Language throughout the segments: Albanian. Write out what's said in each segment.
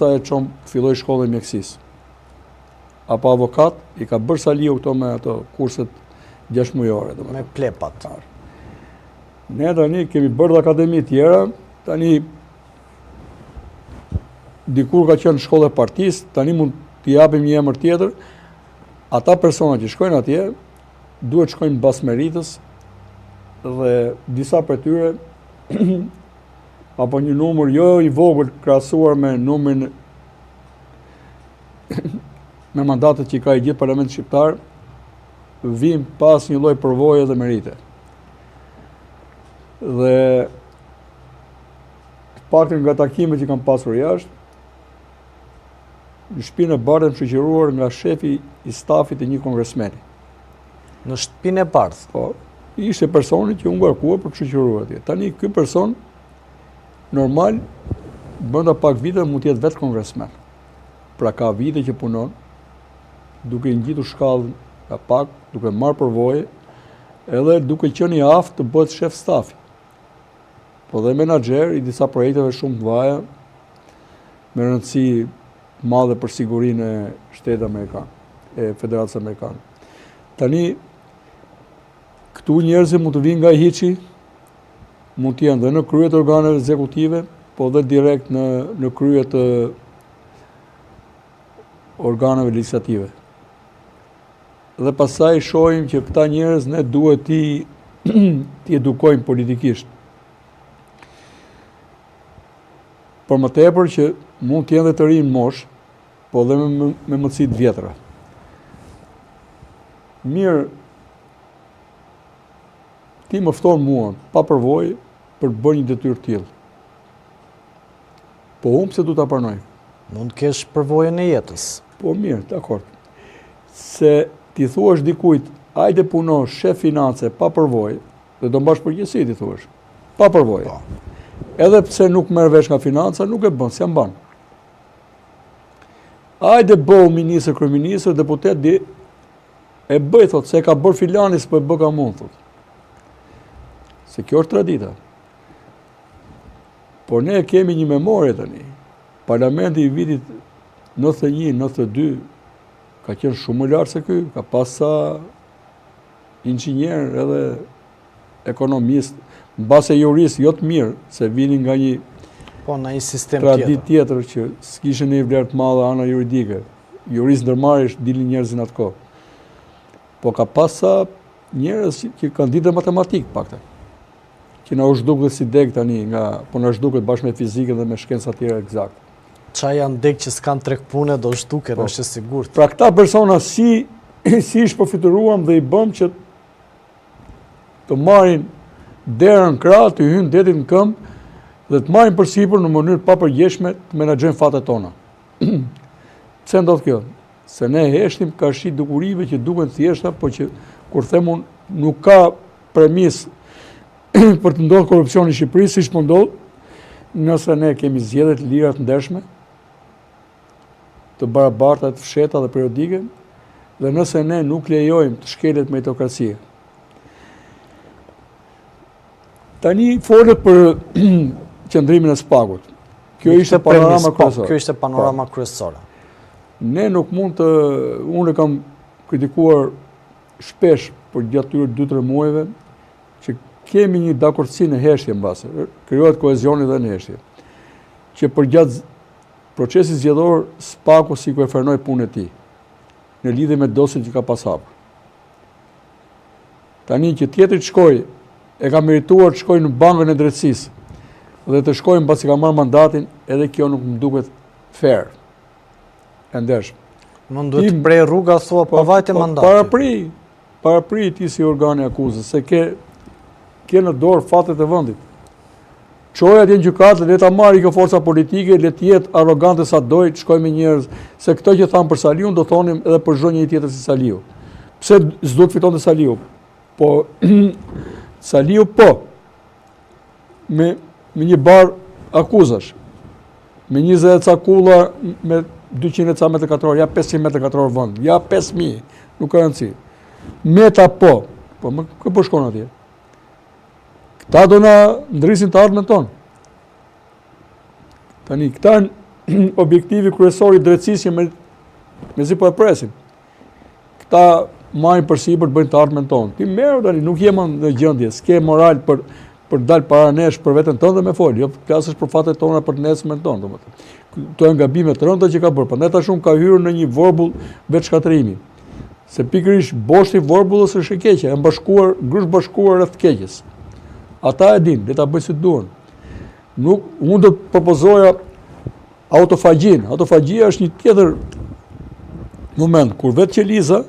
pastaj e çon filloj shkollën e mjekësisë. Apo avokat, i ka bërë Saliu këto me ato kurset gjashtëmujore. Me plepat. Ne tani kemi bërë dhe akademi tjera, tani dikur ka qenë shkollë e partisë, tani mund t'i japim një emër tjetër, ata persona që shkojnë atje, duhet shkojnë mbas meritës dhe disa prej tyre apo një numër jo i vogël krahasuar me numrin me mandatet që ka i gjithë parlamenti shqiptar, vijnë pa asnjë lloj përvoje dhe merite. Dhe të paktën nga takimet që kam pasur jashtë, në Shtëpinë e Bardhë jam shoqëruar nga shefi i stafit të një kongresmeni. Në Shtëpinë e Bardhë? Po, ishte personi që u ngarkua për të shoqëruar atje. Tani ky person normal brenda pak viteve mund të jetë vetë kongresmen. Pra ka vite që punon duke i ngjitur shkallën nga pak, duke marrë përvojë, edhe duke qenë i aftë të bëhet shef stafi. Po dhe menaxher i disa projekteve shumë të mëdha me rëndësi të madhe për sigurinë e shtetit amerikan, e Federatës Amerikane. Tani këtu njerëzit mund të vinë nga hiçi, mund të jenë dhe në krye të organeve ekzekutive, po dhe direkt në në krye të organeve legjislative. Dhe pastaj shohim që këta njerëz ne duhet t'i t'i edukojmë politikisht. Për më tepër që mund të jenë dhe të rinj në moshë, po dhe me, me mendësi të vjetra. Mirë, ti më fton mua, pa përvojë, për të bërë një detyrë të tillë. Po unë pse du ta pranoj? Mund të kesh përvojën e jetës. Po mirë, dakord. Se t'i thuash dikujt, ajde puno shef finance pa përvojë, dhe do mbash përgjegjësi t'i thuash. Pa përvojë. Po. Edhe pse nuk merr vesh nga financa, nuk e bën, s'ia mban. Ajde bëhu ministër, kryeministër, deputet, di, e bëj, thot, se e ka bërë filani, s'po e bëkam unë, thot. Se kjo është tradita. Por ne kemi një memorie tani. Parlamenti i vitit 91, 92, ka qenë shumë më lartë se ky, ka pas sa inxhinier edhe ekonomist, mbase jurist jo të mirë, se vinin nga një po, në një sistem traditë tjetër që s'kishin një vlerë të madhe ana juridike. Jurist ndërmarrjesh dilnin njerëz në atë kohë. Po ka pas sa njerëz që kanë ditë matematikë paktën. Që na u zhduk dhe si degë tani, nga, po na zhduket bashkë me fizikën dhe me shkenca tjera ekzakte. Ça janë degë që s'kanë treg pune, do zhduken, po. është e sigurt. Pra këta persona si, si i shpërfytyruam dhe i bëmë që të marrin derën në krah, të hyjnë detit në këmbë dhe të marrin përsipër në mënyrë të papërgjegjshme të menaxhojnë fatet tona. Pse ndodh kjo? Se ne heshtim karshi dukurive që duken të thjeshta, po që kur them unë nuk ka premisë për të ndodhur korrupsioni në Shqipëri, siç po ndodh, nëse ne kemi zgjedhje të lira të ndershme, të barabarta, të fshehta dhe periodike, dhe nëse ne nuk lejojmë të shkelet meritokracia. Tani folët për qëndrimin e SPAK-ut. Kjo ishte panorama po, kryesore. Kjo ishte panorama po. kryesore. Ne nuk mund të, unë e kam kritikuar shpesh përgjatë këtyre 2-3 muajve që kemi një dakordësi në heshtje mbase, krijohet kohezioni dhe në heshtje. Që përgjatë procesit zgjedhor SPAK-u sikur e frenoi punën e tij në lidhje me dosjet që ka pas hapur. Tani që tjetri të shkojë, e ka merituar të shkojë në bankën e drejtësisë dhe të shkojë mbasi ka marrë mandatin, edhe kjo nuk më duket fair. E ndershme. Mund duhet të prej rruga, thua, pa po, vajte po, mandati. Parapri, parapri ti si organi i akuzës, se ke, ke në dorë fatet e vendit. Çoje atje në gjykatë, le ta marrë kjo forca politike, le të jetë arrogante sa dojë, të shkojë me njerëz, se këto që thamë për Saliun, do thonim edhe për çdo njeri tjetër si Saliu. Pse s'duhet fitonte Saliu? Po, Saliu po, me, me një barrë akuzash, me 20 e ca kulla, me 200 e ca metër katror, ja 500 metër katror vend, ja 5000, nuk ka rëndësi. Meta po, po me kë po shkon atje. Këta do na ndrisin të ardhmen tonë. Tani, këta objektivi kryesor i drejtësisë që me, mezi po e presim. Këta marrin përsipër të bëjnë të ardhmen tonë. Ti merru tani, nuk je më në gjendje, s'ke moral për për të dalë para nesh për veten tënde me fol, jo të flasësh për fatet tona për të nesërmen tonë, domethënë. Këto janë gabime të rënda që ka bërë, prandaj tash unë ka hyrë në një vorbull vetëshkatërrimi. Se pikërisht boshti i vorbullës është e keqja, janë bashkuar, grusht bashkuar rreth të keqes. Ata e dinë, le ta bëjnë si duan. Nuk, unë do të propozoja Autofagjinë, autofagjia është një tjetër moment, kur vetë qeliza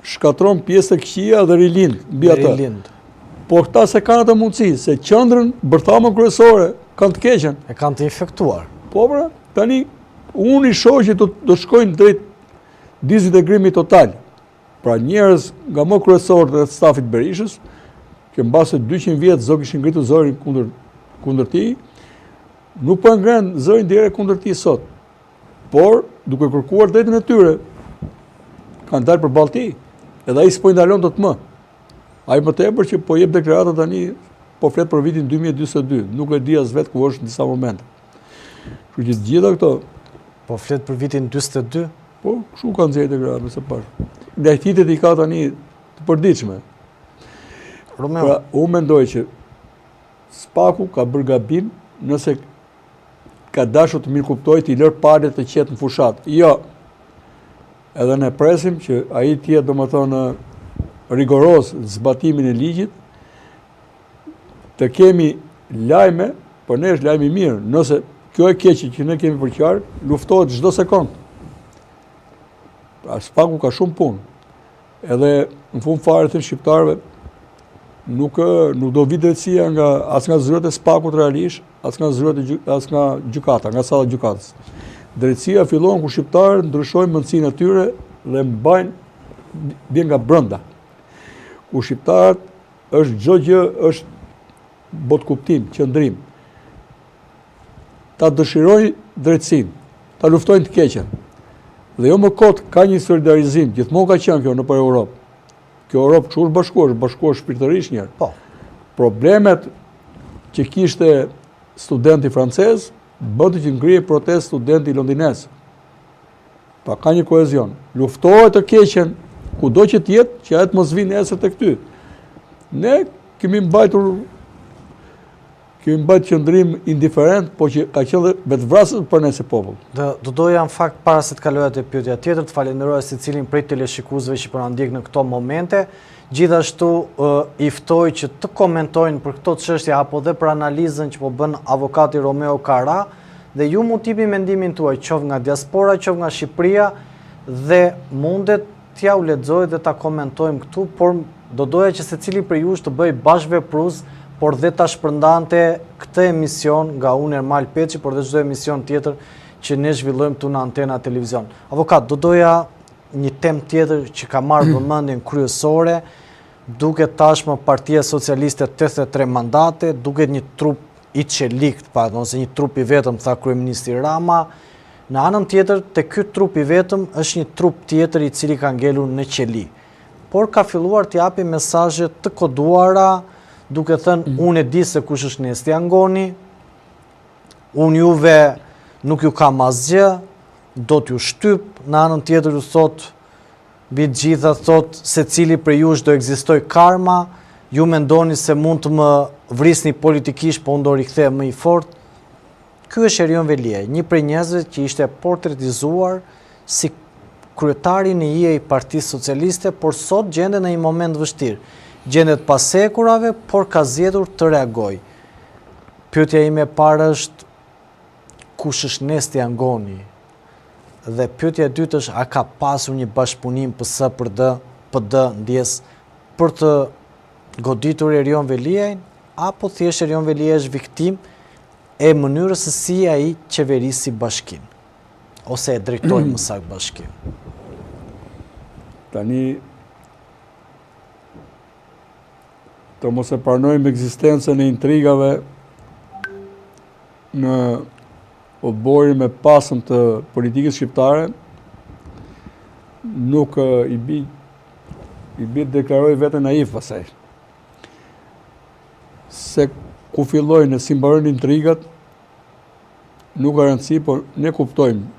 shkatërron pjesët e këqija dhe rilind mbi atë. Rilind. Por këta s'e kanë atë mundësi, se qendrën, bërthamën kryesore, kanë të keqen. E kanë të infektuar. Po, pra, tani, unë i shoh që do, do shkojnë drejt dizintegrimit total. Pra njerëz nga më kryesorët e stafit Berishës, që mbase 200 vjet s'do kishin ngritur zërin kundër, kundër tij, Nuk po e ngrenë zërin direkt kundër tij sot, por duke kërkuar drejtën e tyre, kanë dalë përballë tij, edhe ai s'po i ndalon dot më. Ai më tepër që po jep deklarata tani, po flet për vitin 2042, nuk e di as vetë ku është në disa momente. Kështu që të gjitha këto... Po flet për vitin 42? Po, kështu ka nxjerrë deklaratë, me sa pashë. Lajthitjet i ka tani të përditshme. Romeo. Pra, unë mendoj që SPAK-u ka bërë gabim nëse ka dashur të mirëkuptojë t'i lërë palët të qetë në fushatë. Jo. Edhe ne presim që ai të jetë domethënë rigoroz në zbatimin e ligjit, të kemi lajme, për ne është lajm i mirë, nëse kjo e keqe që ne kemi përqark, luftohet çdo sekond. Pra SPAK-u ka shumë punë. Edhe në fund fare them shqiptarëve, nuk nuk do vijë drejtësia nga as nga zyrat e SPAK-ut realisht, as nga zyrat e as nga gjykata, nga salla e gjykatës. Drejtësia fillon kur shqiptarët ndryshojnë mendësinë e tyre dhe mbajnë vjen nga brenda. Kur shqiptarët është çdo gjë është botëkuptim, qëndrim. Ta dëshirojnë drejtësinë, ta luftojnë të keqen. Dhe jo më kot ka një solidarizim, gjithmonë ka qenë kjo nëpër Europë. Kjo Europë kështu është bashkuar, është bashkuar shpirtërisht njëherë. Po. Problemet që kishte studenti francez, bënte që ngrihej protestë studenti londinez. Pra ka një kohezion. Luftohet të keqen, kudo që të jetë, që ajo të mos vijë nesër tek ty. Ne kemi mbajtur Kemi mbajt qëndrim indiferent, po që ka qenë dhe vetëvrasës për ne si popull. Dhe do doja në fakt para se të kaloja te pyetja tjetër, të falenderoja secilin prej teleshikuesve që po na ndjek në këto momente. Gjithashtu i ftoj që të komentojnë për këto çështje apo dhe për analizën që po bën avokati Romeo Kara dhe ju mund të jepni mendimin tuaj, qoftë nga diaspora, qoftë nga Shqipëria dhe mundet t'jua lexoj dhe ta komentojmë këtu, por do doja që secili prej jush të bëhej bashkëveprues, por dhe ta shpërndante këtë emision nga unë Ermal Peçi, por dhe çdo emision tjetër që ne zhvillojmë këtu në Antena Televizion. Avokat, do doja një temë tjetër që ka marrë vëmendjen kryesore, duket tashmë Partia Socialiste 83 mandate, duket një trup i çeliktë, pa, ose një trup i vetëm, tha kryeministri Rama. Në anën tjetër, te ky trup i vetëm është një trup tjetër i cili ka ngelur në qeli. Por ka filluar të japi mesazhe të koduara, duke thënë mm. unë e di se kush është Nesti Angoni, unë juve nuk ju kam asgjë, do t'ju shtyp, në anën tjetër ju thotë Mbi të gjitha thotë secili prej jush do ekzistojë karma, ju mendoni se mund të më vrisni politikisht, po unë do rikthehem më i fortë. Ky është Erion Veliaj, një prej njerëzve që ishte portretizuar si kryetari në hije i Partisë Socialiste, por sot gjendet në një moment të vështirë. Gjendet pas hekurave, por ka zgjedhur të reagojë. Pyetja ime e parë është kush është Nesti Angoni? Dhe pyetja e dytë është a ka pasur një bashkëpunim PS PD, PD ndjesë për të goditur Erion Veliajn apo thjesht Erion Veliaj është viktimë e mënyrës se si ai qeverisi bashkinë ose e drejtoi më saktë bashkinë. Tani të mos e pranojmë ekzistencën e intrigave në oborrin e pasëm të politikës shqiptare, nuk i bi i bi të deklaroj veten naiv pastaj. Se ku fillojnë e si mbarojnë intrigat, Nuk ka rëndësi, por ne kuptojmë.